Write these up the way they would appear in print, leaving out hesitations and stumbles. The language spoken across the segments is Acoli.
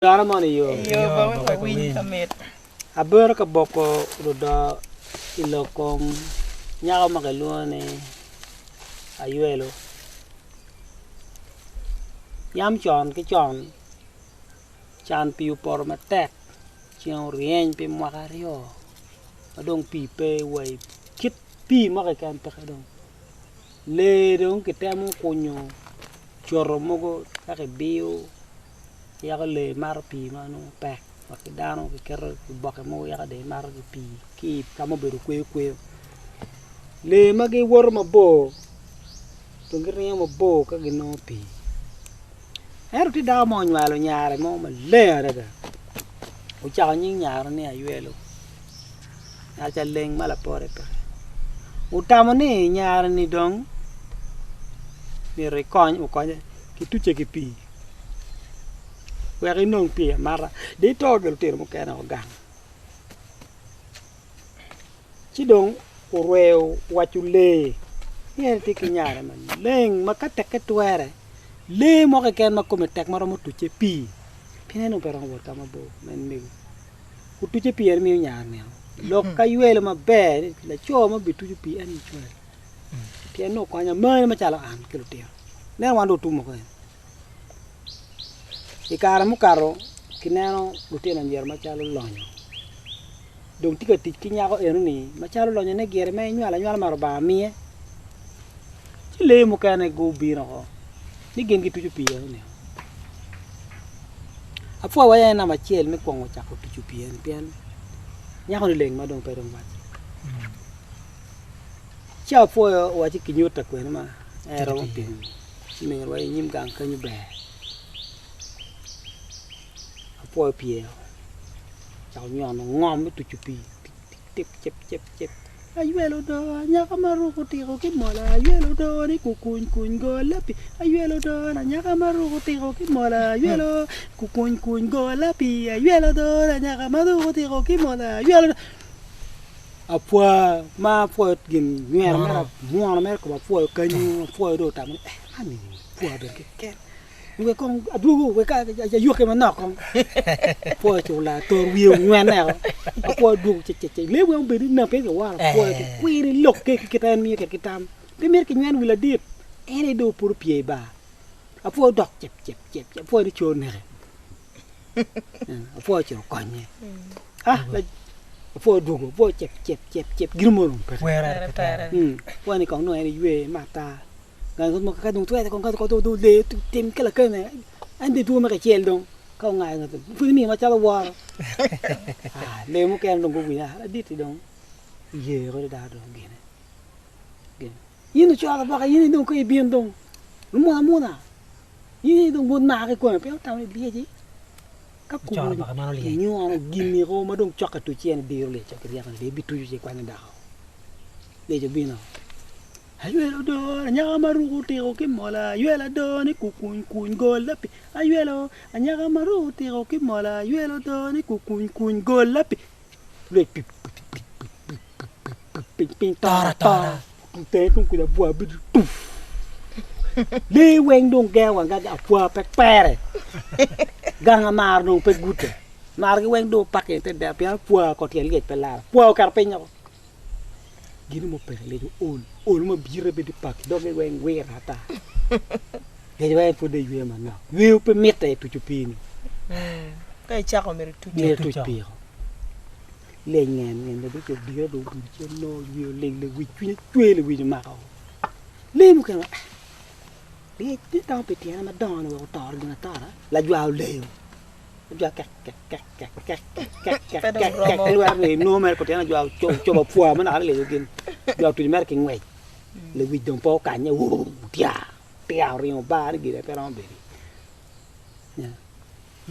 Dano moni yo. Iyo ba wek wawiny ka mit. Abedo ka boko ludoo i lok kom nyako ma kilwongo ni Aywelo. Yam con ki con can pii opoto matek ceng oryeny pi mwaka aryo ma dong pii pe wa i kit pii mo keken peke dong lee dong kitemo kunyo coto mogo ka kibiyo yako lee mato pii ma nongo pek wa ki dano kiketo oboke mogo yako dong imato ki pii ki i ka ma obedo kweyo kweyo lee ma giwoto mabor dong giringo mabor ka ginongo pii ento tye dako mo onywalo nyare mo maleng adada ocako nying nyare ni Aywelo nyare ca leng ma lapore peke otamo ni nyare-ni dong myero ekony okonye ki tucce ki pii. Wek inong pii amata dong ito ki lutino mukene o gang ci dong orweyo owaco lee ni en tye ki nyare maleng ma ka teke twere lee mo keken ma kome tek ma romo tucce pii pien en dong pe romo wot ka mabor ma en mego otucce pii en miyo nyare nino lok ka ywelo maber ni laco ma obituco pii en aye cwari pien nongo okonyo amani macalo an ki lutino nen wan dong otum woko eni. I kare mukato kineno lutino anyira macalo lonyo dong tye ka tic ki nyako enoni macalo lonyone gire ma enywalo anywala ma Lubanga miye ci lee mukene gubino woko ni gin gituco pii enoni apwoyo wa en namba acel me kwongo cako tuco pii eni pien nyako-ni leng ma dong pe dong wac ci apwoyo owaci kinyutta kwene ma en romo pimo. Ci mego wa i nyim gang kenyo ber apwoyo pyeo ocako nyono ngom me tuco pii cip cip cip cip aywelo do anyaka ma ruko tiko ki mola aywelo do ni kukuny kuny golla pii aywelo do anyaka ma ruko tiko ki mola aywelo kukuny kuny golla pii aywelo do anyaka ma ruko tiko ki mola aywelo do. Apwa ma apwoyo gin nywero mere mwono mere kom apwoyo kenyo apwoyo dong otamo ni eh man eni apwa bene keken wek kong adwogo wek ayokke manok kong apwoyo ci olar tor wiye onywene o apwoyo odwogo cecece lee weng obedo ni pe kiworo apwoyo ki kwiri lokke ki kite en miyo kwede ki tam pe mito kinywen wi ladit en aye dong pud opye i bar apwoyo odok cep cep cep apwoyo ni co oneke. Apwoyo ocito okonye apwoyo odwogo apwoyo cep cep cep cep gino mo dong peke apwoyo ni kong nongo en eywe emat taa ka dong twere kong dong lee tim ki lakene en dong edwogo me kicel dong ka ongayo ngete pud imiyo macalo woro lee mukene dong guwinyo ladit-ti dong oye kodi dano dong gine in ocoro boka in dong ka ibino dong imwono amwona. In aye dong wod maka kikome pe otamo ni lyeci ka kubo nyono giniko ma dong cok ka tuc ci en diro lyec ki ryeko ni bituco ci kwanyo dako lyec obino aywelo do anyaka ma ruko tiko ki mola aywelo do ni kukuny kuny golla pi aywelo anyaka ma ruko tiko ki mola aywelo do ni kukuny kuny golla pi lyec pi piny toro atora tenge tung kuca bwa bedo tuf lee weng dong gero wang gaga apwa pe kwere gang amaro dong pe gute marogi weng dong opake ite dero pien apwa kor tyen lyec pe laro apwa oketo piny woko gin mo peke lyec ool ol ma bite bedo pak doge weng wir ata lyec weng pud dong eyweyo manok yweyo pe mitte i tuco pii-ni ka icako myero ituc myero ituc pii Lyec ngen ngen dong bedo odire dong ogudo cen nongo wiye oling lewic cwinye cwer lewic omako lee mukene wa lyec tye tamo pi tyene madongo ni wek otor gin atora lajwa oleyo lajwa kek kek kek kek kek kek kek Pe dong kek kek romo. lwero ni nongo mere ko tyene lajwa ocobo apwa ma naka ni lyec ogin lajwa otuco mere ki ngwec lewic dong pe okanye wuu tya tya oringo bar ni gire pe romo bedo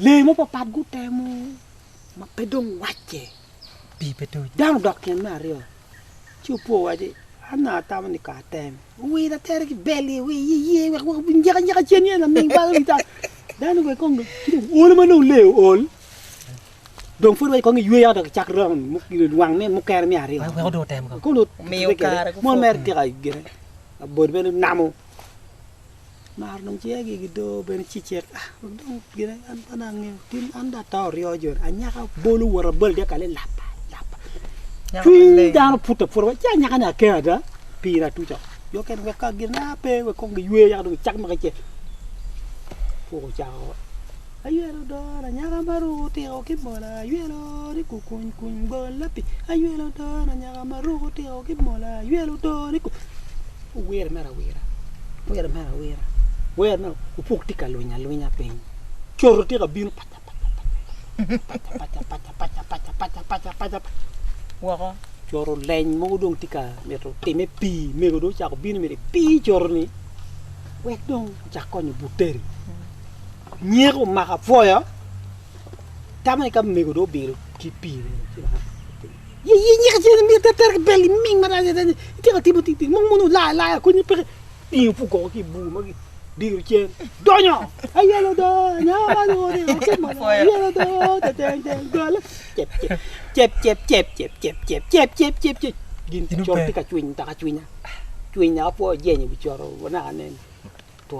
lee mapapat gutemo ma pe dong wacce. Pii pe tuc. Dano odok tyen me aryo, ci opwo owaci, An nongo atamo ni kong atem. Owiro atere ki bel-li, wi ye wek nyeka nyeka cen ye laming bal wi dano. Dano wek kong ci dong olo ma dong lee ool. Dong pud wek kong iywe yaka dok icak round wang me mukene me aryo. Wek dong otem kong. Kong dong Omiyo kare Mon mere tika gine abod bene namo. Maro dong cinga gi gidoo bene ci cek ah dong gine an pe dong angeyo tin an dong ato oryo joni anyaka bolo wot abolo dyakal-li lapa lapa cwiny dano pute aputa wa ci anyaka ni akeng ada pii atuca jo okene wek ka gin a pe wek kong giywe yaka dong gicak maki ce puk ocako aywelo doro anyaka ma ruko tiko ki mola aywelo ni kukuny kuny golla pii aywelo doro anyaka ma ruko tiko ki mola aywelo doro ni Owire mere awira, owire mere awira, owire mere opuk tye ka lwiny alwinya piny, coto tye ka bino paca paca paca paca paca paca paca paca paca woko. Coto leny mogo dong tye ka mito time pii mego dong ocako bino mito epii coto-ni wek dong ocak konyo but teri. Nyeko omako apwoyo tamo ni ka mego dong obilo ki pii-ni ci dong Ye ye nyika cene mi ter ter ki bel ming marac adada itye ka timo tic tic mo mono olai alaya konyi peke tingo pud koko ki i bur ma diro cen donyo ayelo do anyaka do ni oke mono ayelo do teteng teng gole cep cep cep cep cep cep cep cep cep cep cep gin coto tye ka cwiny dok acwinya cwiny dok apwoyo jenyo wi coto naka nen two.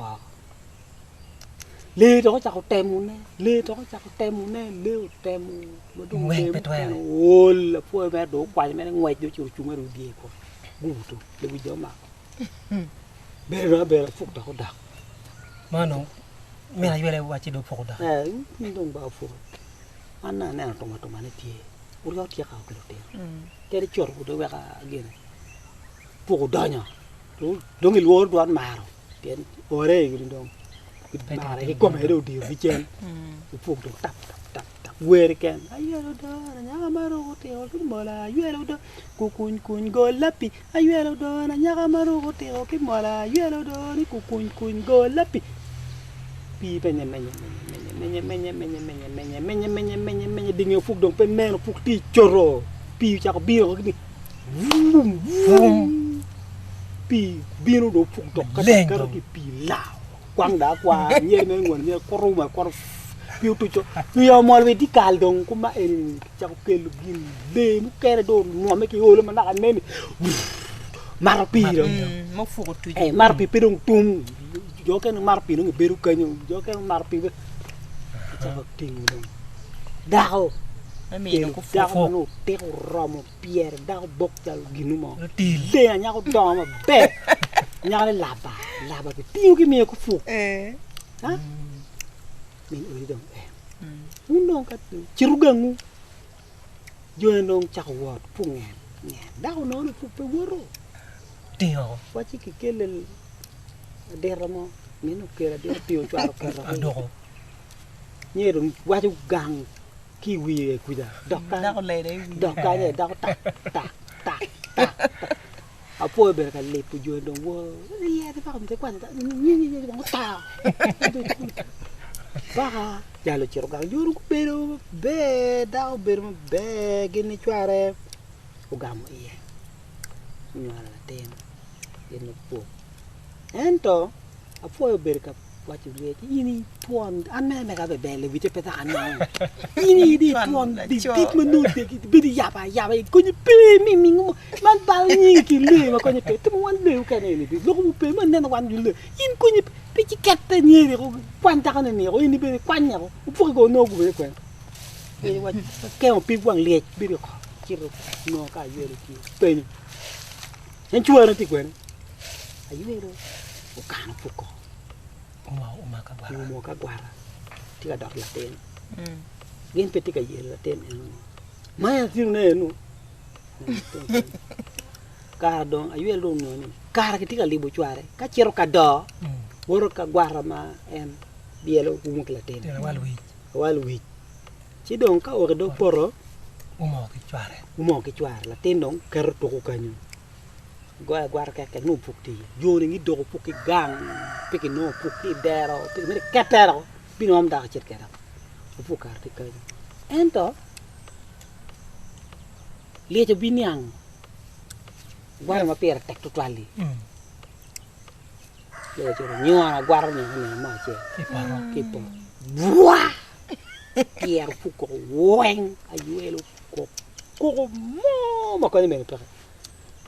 Lee dok ocako temone, lee dok ocako temone, lee otemo ma dong Ngwec lee pe twere. mukene ool apwoyo mere dong okwanyo mere ngwec dong ocito ocung mere i dye kome gubuto lewic dong omako bedo dong abeda puk dok odok. Man dong min aywele wacci dong opuk odok. Ee in dong ba opuki an dong aneno tuma tumane tye oryo tyeka ki lutino kadi icoto kwede wek agine puk odonyo dong ilworo dwon maro. Pien ore gini dong mare kikome aye dong odiro ki cen opuk dong tap tap tap tap wer keken aywelo dona anyaka ma ruko tiko ki mola aywelo dona kukuny kuny golla pii aywelo dona anyaka ma ruko tiko ki mola aywelo dona kukuny kuny golla pii pii menye menye menye menye menye menye menye menye menye menye menye dinge opuk dong pe nen opuk tye i coto pii ocako bino woko vum vum pii bino dong opuk dok ka Leng kato dong. ki pii lao kwang dong akwa myel mere ngol myel kutu ma kutu pii otuco pii omol wa i dyekal dong kuma eni ocako kelo gin lee mukene dong omwomme ki olo ma naka neni mato pii dong Ma opuk otuco. Eh, mato pii pe dong tum jo mukene mato pii nongo gibedo kenyo jo mukene mato pii ocako tingo dong dako Me mino kelo gupuk. dako ma nongo otiko oromo pyere dako bok calo ginu mo leng anyaka odongo maber anyaka ni laba laba kitingo kimiyo ki opuk min odi dong eh wun dong ka citu gangu joni dong cako wot opuk ngen ngen dako onongo ni opuk pe woto wacci kikelle adita mo min okelo adita pii ocwalo oketo nyo dong waco gang ki i wiye kuca dok kany Dako oledo i wiye. dok kany aye dako tak tak tak tak tak apwoyo bene ka lipo joni dong wo iye paka myero ikwany ota paka jal ocito gang joni gubedo maber dako obedo maber gin ki cware ogamo iye onywalo latin gin opuk ento apwoyo obedo ka Waco ryec in itwon an mere mega be ber lewice pe dok anongo in idi itwon dit ma nongo ibedo iyabo ayaba konyi pe mi mingo mo man balo nyingi ki lee ma konye pe timo wan lee mukene eni loko mu pe ma neno wan lee in konyi pe ci kette nyeri ko kwany dako ni niko in ibene ikwanye ko opuki ko nongo gubene kwene kemo pig wang lyec bedo oko cito nongo ka aywelo tye penyo en cware tye kwene aywelo okano puko Oumo ki agwata tye ka dok latin gin pe tye ka yelo latin enoni ma en atinone eno kara dong aywel dong onongo ni kara kitye ka libo cware ka cito ka doo woto ki agwata ma en byelo umo ki latin awal wic ci dong ka oo i dog poto umo ki cware latin dong keto tuko kenyo. Goyo agwata keken nongo opuk tye iye, jo-ni gidoko opuk ki gang pe kinongo opuk ki i dero pe mito ikette dok bino om dako icit kwede opuk kare tye kenyo ento lyec obiniang agwata ma pire tek tutwal-li lyec ocito onyono agwata-ni nino mo acel ki i poto bwa pyero opuk koko weng aywelo koko koko mo ma konyo mene peke.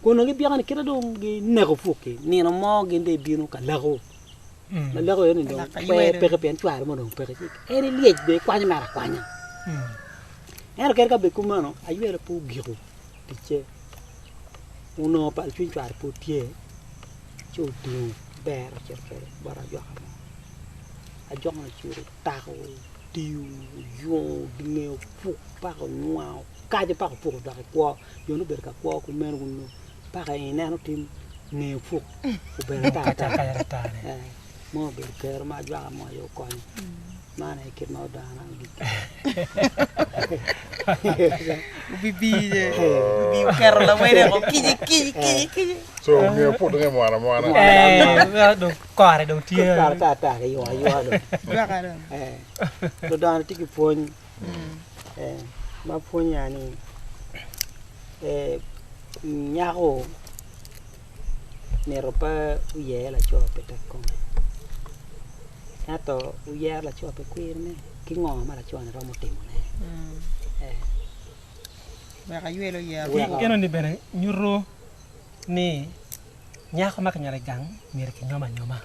Kun onongo gibyeko ni kite dong gineko puk-ki, nino mo gin dong gibino ka lako. Ma leko eni dong Lak kwer aywelo. peke pien cware mo dong peke ci en ilyec bene ikwanyo mere akwanya. Ento kadi ka bed kumeno aywelo pe ogiko ticce onongo pal cwiny cware pud tye ci otingo ber ocito kwede bot ajwaka mo. Ajwaka-ni ocito otako otiyo oyungo nge opuk paka onywango kaco paka opuk odok i kwo jo nongo obedo ka kwo kumeno kun paka ineno tin nge opuk obedo ata ata mo obedo kero ma ajwaka mo aye okonyo man aye kit ma odana ogik Obibi oketo lawene woko kici kici kici kici. So nge opuk dong emwono amwona. Dong kore dong tye. Kore ata ata kiyubo ayuba dong. Ajwaka dong. Ludongo tye ki pwony ma pwonyo ni nyako myero pe oyer laco pi tek kome ento oyer laco pi kwirone ki ngo ma laco-ni romo timone. Wek aywel oyer. Enoni bene nyuto ni nyako ma kinywalo i gang myero kinyom anyoma.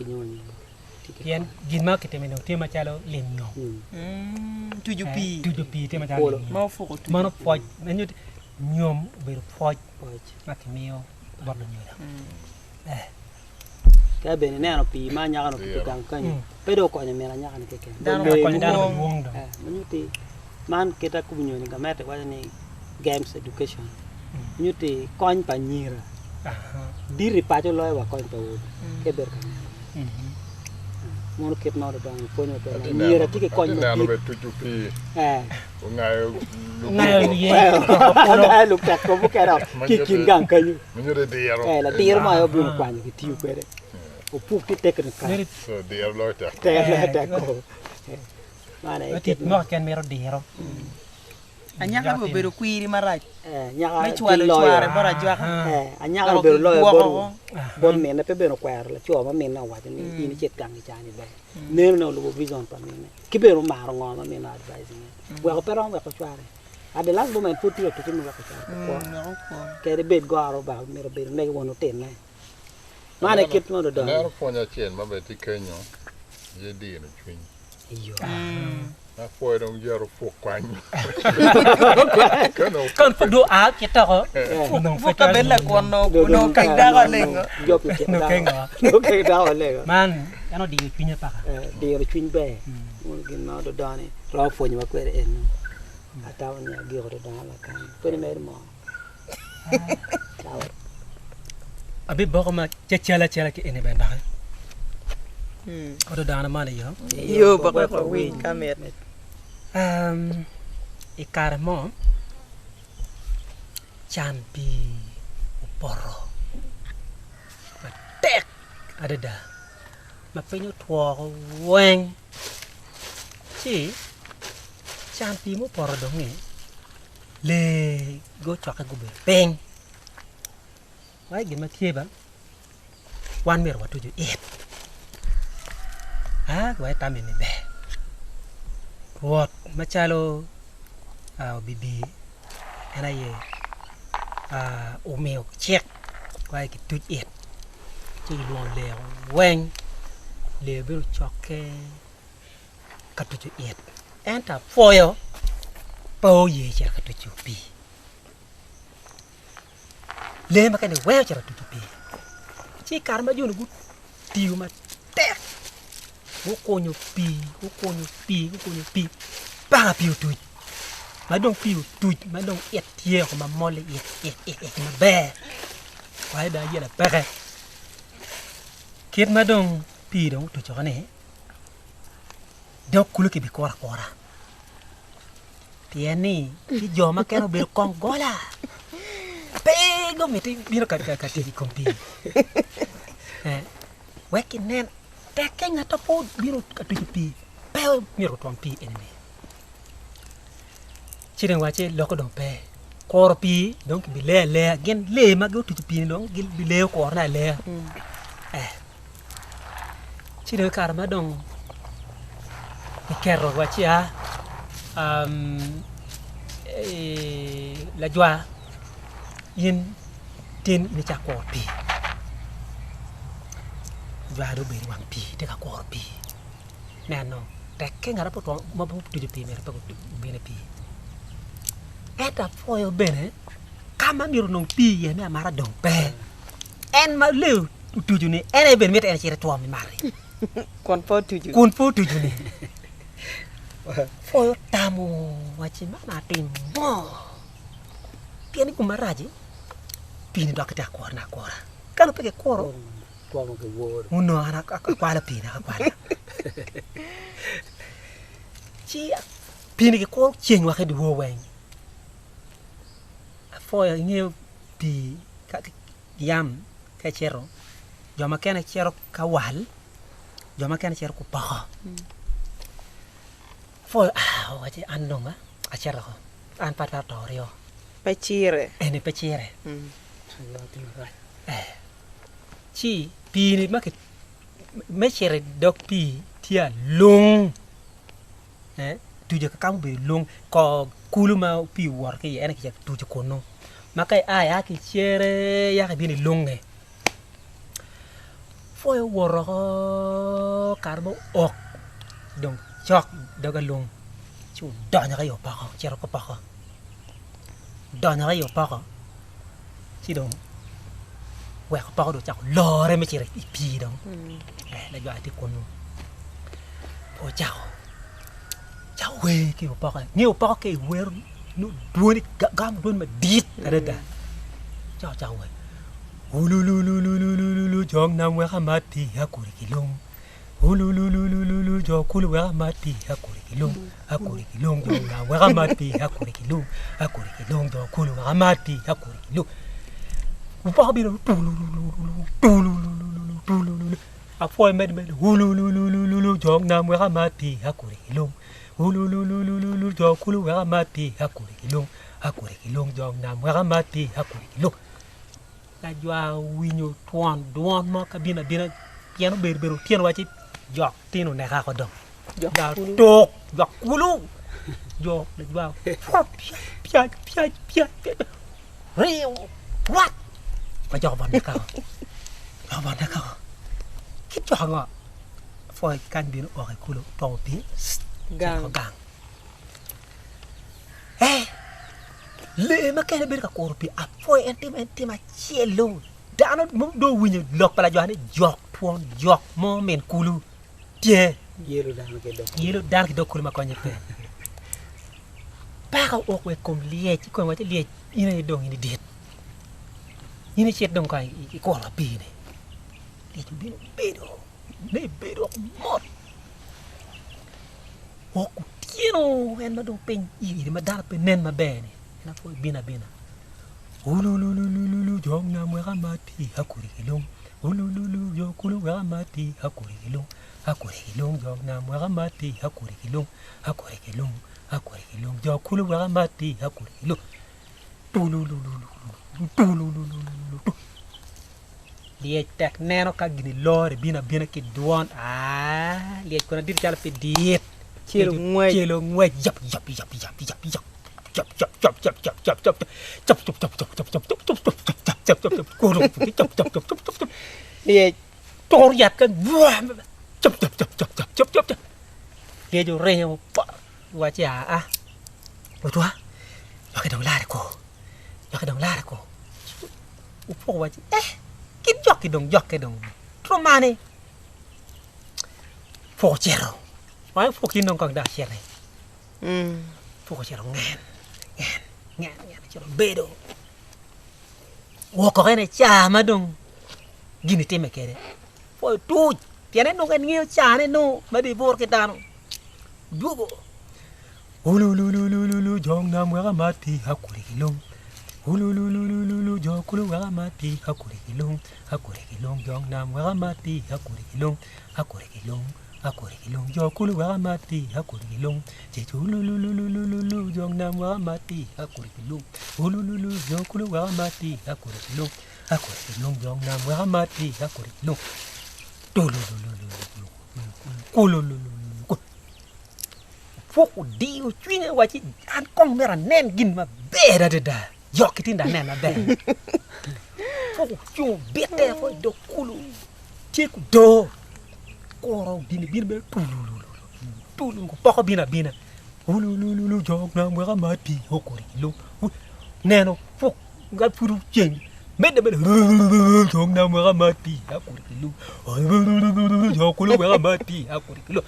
Pien gin ma kitimo dong tye macalo lim nyom. Tuco pii. Tuco pii tye macalo lim nyom. Mano pwoc ma nyuto nyom obedo pwoc ma kimiyo bot lunyodo. Ka bene ineno pii ma anyaka-ni otuco gang kenyo pe dong okonyo min anyaka-ni keken. Okonyo dano madwong dong. Ma nyutti man kit akubo nyo ni gamente waco ni games education nyutti kony pa anyira dit i paco loyo wa kony pa awobe ka ibedo ka neno mono kit ma ludongo pwonyo kwede anyira tye ki kony Atye neno madit bene tuco pii eh ongayo Ongayo lukubo wiye ongayo lupeko mukene ki i kin gang kenyo ma nyuto diro eh ladiro mo aye obino okwanyo kitiyo kwede opuk tye teknika so diro loyo tek tek man aye Tic kit mo keken mito diro. Anyaka bene obedo kwiri marac nyaka me cwalo cware bot ajwaka. Anyaka obedo loyo bot minne pe bene okwero laco ma minne owaco ni in icit gang i caa ni ber. Neno ni olubo vision pa minne ki bene omaro ngo ma minne o advise iye weko pe romo weko cware. At the last moment pud tye ka tuti me weko cware pe kwo kadi bed goro ba myero obed mege won otinne. Man aye kit ma odongo. Aneno pwony acel ma bene tye kenyo aye diro cwiny. Apwoyo dong jero puk kwany. Kan pud dong oa ki toko. Puk ka bed lakwon onongo keng dako alengo. Keng dako alengo. Man en odiyo cwinye paka. Diro cwiny ber. Gin ma ododone romo pwonyowa kwede eno. Atamo ni agiko dodona lakany. Pe ni mere mo. Abiboko ma cacal acala ki eni bene doki. Odo dano man iyo. Iyo bok wek wawiny ka mit. I kare mo can pii opoto matek adada ma piny otwo woko weng ci can pii mupoto dong-ngi Lee gucokke gubedo piny wai gin ma tye ba wan myero watucu it aa wek itam eni ber Rwot macalo obibi en aye omiyo cik wai kituc it ci kilwongo lee weng lee bino cokke. ka tuco it ento apwoyo pe oye cito ka tuco pii lee mukene weng ocito ka tuco pii ci i kare ma joni gutiyo matek gukunyo pii gukunyo pii gukunyo pii paka pii otuc ma dong pii otuc ma dong it tye woko ma mol it it it maber wai dong ayela peke kit ma dong pii dong otuc woko-ni. Dog kulu kibikuro akura pien ni tye jo ma kene obedo kong gola pe gumiti bino ka tic i kom pii wek kinen tekke ngat ma pe obino ka tuco pii pe myero otwom pii eni ci dong wacci lokke dong pe kuro pii dong kibileyo aleya gin lee ma gutuco pii-ni dong gibileyo kurone aleya. Ci dong i kare ma dong kiketo wa ci aa lajwa in tin in icak kuro pii, Lajwa dong obedo i wang pii tye ka kuro pii neno tekke ngat ma pe otuco pii myero pe gumine pii ento apwoyo bene ka ma myero onong pii iye me amata dong pe en ma lee otuco-ni en aye bene mitte en ecit etwom emati Kun pe otuco. Kun pe otuco-ni apwoyo otamo wacci man atim ngo pien i kom marac-ci pii-ni dok kitye ka kurone akura ka dong pe kikuro onongo an akwalo pii-ni akwala ci pii-ni kikuro ceng wa ki dyewor weng apwoyo ingeyo pii yam ka icito jo mukene cito ka wal jo mukene cito ki opoko apwoyo owacci an dong acito woko an pe atwero to oryo Pe cire. Eni pe cire. Ci pii-ni ma ki me cito i dog pii tye alung tuco ka ma obedo lung kor kulu ma pii owoto ki iye en aye kicako tuco kunu ma ka ia ia ki i cere yaka ibino i lunge pwoyo owoto woko kare mo ook dong cok dog alung ci odonyo i opoko ocito ki opoko odonyo i opoko ci dong weko poko dong ocako lore me cito i pii dong lajwa tye kunu ocako cako wer ki opoke nge opoko ka iwero nongo dwoni gamo dwoni madit adada ci ocako wer ulululululu jok nam wek amat pii akuri ki lum Ululululu jo kulu wek amat pii akuri ki lum akuri ki lum jo nam wek amat pii akuri ki lum akuri ki lum jo kulu wek amat pii akuri ki lum opoko bino tulululu tulululu tulululu apwoyo medde mere ululululu jo nam wek amat pii akuri ki lum ululululu jo kulu wek amat pii akuri ki lum akuri ki lum jo nam wek amat pii akuri ki lum. Lajwa owinyo twon dwon mo ka bino abina pien obedo bedo otyeno wacci jok tino oneka oko dong jok tuk jok kulu jo lajwa pyac pyac pyac riyo rwat ma jok obot neka oko jok obot neka oko kit jok ango pwoc kany bino oko i kulu otwomo pii gang. Ee, lee mukene bedo ka kuro pi apwoyo en timo en tim acel-lu. Dano dong owinyo lok pa lajwa ni jok twon jok mo min kulu tye. Yelo dano ki dog kulu. Yelo dano ki dog kulu ma konye pe. Paka ook wa i kom lyec, i kome waco lyec in aye dong in idit. In icit dong kong ikurwa pii-ni. Lyec obino obedo, me bedo mot. Gwok otyeno en ma dong piny iri ma dano pe nen maber-ni en aye pud bino abina ululululu jok nam wek amat pii akuri ki lung ulululu jo kulu wek amat pii akuri ki lung akuri ki lung jok nam wek amat pii akuri ki lung akuri ki lung akuri ki lung jo kulu wek amat pii akuri ki lung tululululu tululululu. Lyec tek neno ka gin ilore bino abina ki dwon aa lyec kono adit calo pi dit Celo ngwec. celo ngwec yap yap yap yap yap yap cap cap cap cap cap cap cap cap cap cap cap cap cap cap cap cap cap cap cap kuro cap cap cap cap cap cap Lyec. tur yat kany bwa cap cap cap cap cap cap cap cap lyec oringo pa wacci aa otwa yoki dong lare ko yoki dong lare ko Opoko wacci, Eh, kit jok-ki dong jokke dong romane. Opoko ocito. Wange opoko in dong kong dok iciti. Opoko ocito ngen, ngen, ngen, ngen, ocito obedo. Woko kene ca ma dong gin itimme kwede. Pwoyo tuc, pien en nongo en ngeyo cane nongo ma dong ibur ki dano. Dwogo. Ululululu jok nam wek amat pii akuri ki lum Ululululu jo kulu wek amat pii akuri ki lum Akuri ki lum jok nam wek amat pii akuri ki lum Akuri ki lum akuri ki lum jo kulu wek amat pii akuri ki lum Cec ululululu jok nam wek amat pii akuri ki lum Ulululu jo kulu wek amat pii akuri ki lum Akuri ki lum jok nam wek amat pii akuri ki lum Tululululu kululululu. Puk odiyo cwinye wacci, An kong myero anen gin maber adada. Jok-ki tye dong anen maber. Puk ocung obite woko i dog kulu. Tye ki odoo kuro gin bino bedo tulululu tululu poko bino abina ulululu jok nam wek amat pii okuri lung neno puk ka pud ceng medde ameda ulululu jok nam wek amat pii akuri lung ulululu jok kulu wek amat pii akuri lung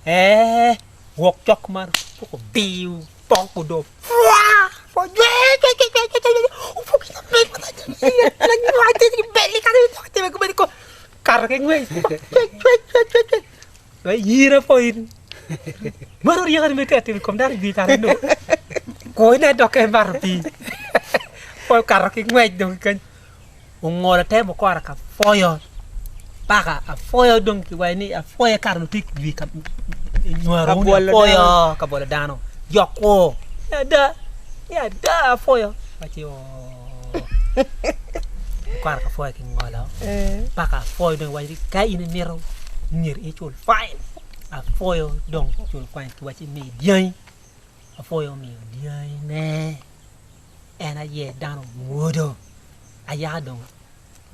ee wok cok man puk obiyo poko odoo pwa kato ki ngwec yira po in meno ryeko ni tye atimo i kom dano i kare eno kwo ine dok ka imato pii po okato ki ngwec dong kany ongolo te mukora ka pwoyo paka apwoyo dong kiwaco ni apwoyo kare onongo tye i ka nywaro apwoyo ka bwolo dano jok kwo ni ada ni ada apwoyo awaci oo mukora ka pwoyo kingolo paka apwoyo dong iwaco ni ka in imito myero icul fain apwoyo dong cul fain kiwaci mi dyangi apwoyo omiyo dyangine. En aye dano mwodo ayaka dong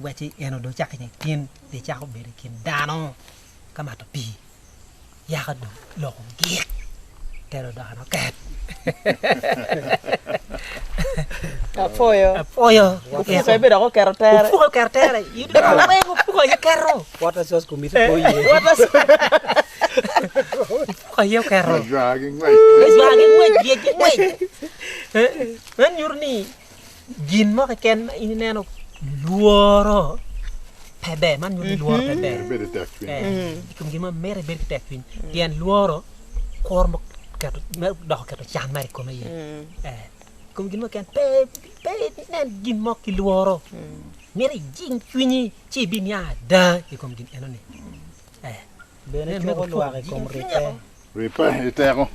weci eno dong cako i kin dong ecako bedo i kin dano ka mato pii yaka dong lok ogik telo dok en oket. Apwoyo. Apwoyo. Opuko aye dok oketo tere. Opuko oketo tere. Weng opuko aye keto. Water source committee pe oye. Water source. Opuko aye oketo. Lajwa ki ngwec. Lajwa ki ngwec, lyec ki ngwec. Man nyuto ni gin mo keken ma in ineno lworo pe ber. Man nyuto ni lworo pe ber. Ibedo ki tekcwiny. I kom gin mo mito ibed ki tekcwiny pien lworo kuro me keto me doko keto can mere i kome aye. I kom gin mo keken pe pe inen gin mo ki lworo. Mito ijing cwinyi ci ibiniang ada i kom gin enoni. Bene cuko lwak i kom ribbe. Ribbe i teko.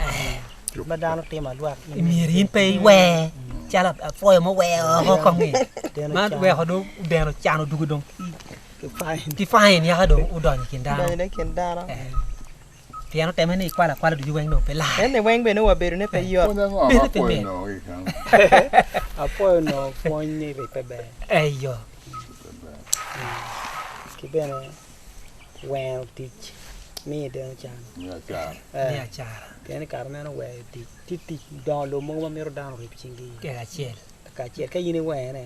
Tic ma dano timo alwak in myero in pe iwer calo apwoyo ma ower woko kong-ngi. Man weko dong odeno can odwogo dong ki fain yaka dong odonyo i kin dano. Odonyo i kin dano. Pien oteme ni ikwalo akwala ducu weng dong pe lar. Ento weng bene wa bedone pe yot. Pwony ango ma apwoyo onongo ki kany? Apwoyo onongo pwony ni ribbe ber. Eyo. Ki bene wero tic miyo ideno can. Me acara. Pien i kare meno wero tic, tye tic dongo lobo mogo ma mito dano orib cingi Kacel. kacel. Ka in iwene,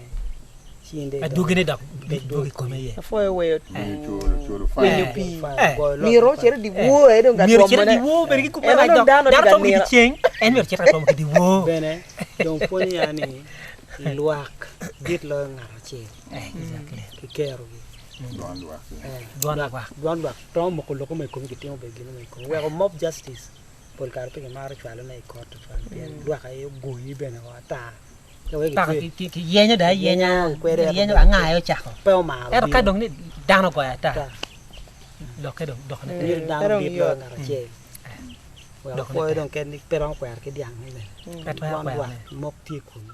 ci in dong Adwogine dok dwogo i kome iye. Apwoyo weyo Winyo pii. Myero ocit i dyewor aye dong ka Myero ocit i twomone. dyewor bene ki kube En rac dong dok dano tye dano ka twomo ki nino. dyeceng, en myero ocit ka twomo ki dyewor. Bene dong pwonyo ya ni lwak dit loyo ngat acel Exactly. ki kerogi. Dwon lwak. Dwon lwak romo moko lok ma i komi gitimo bene gin ma i komi. Weko mob justice pol kare pe kimaro cwalone i kot tutwal pien lwak aye ogoyi bene o ata. Paka kiyenyo dong ayenya, kiyenyo anga aye ocako. Pe omaro Ento ka dong ni dano ogoyo ata, lokke dong dokone tek. Myero dano dit loyo ngat acel. Weko pwoyo dong pe romo kwero ki dyang-nge bene. Pe twero Dwon lwak kwerone. mok tye i komi.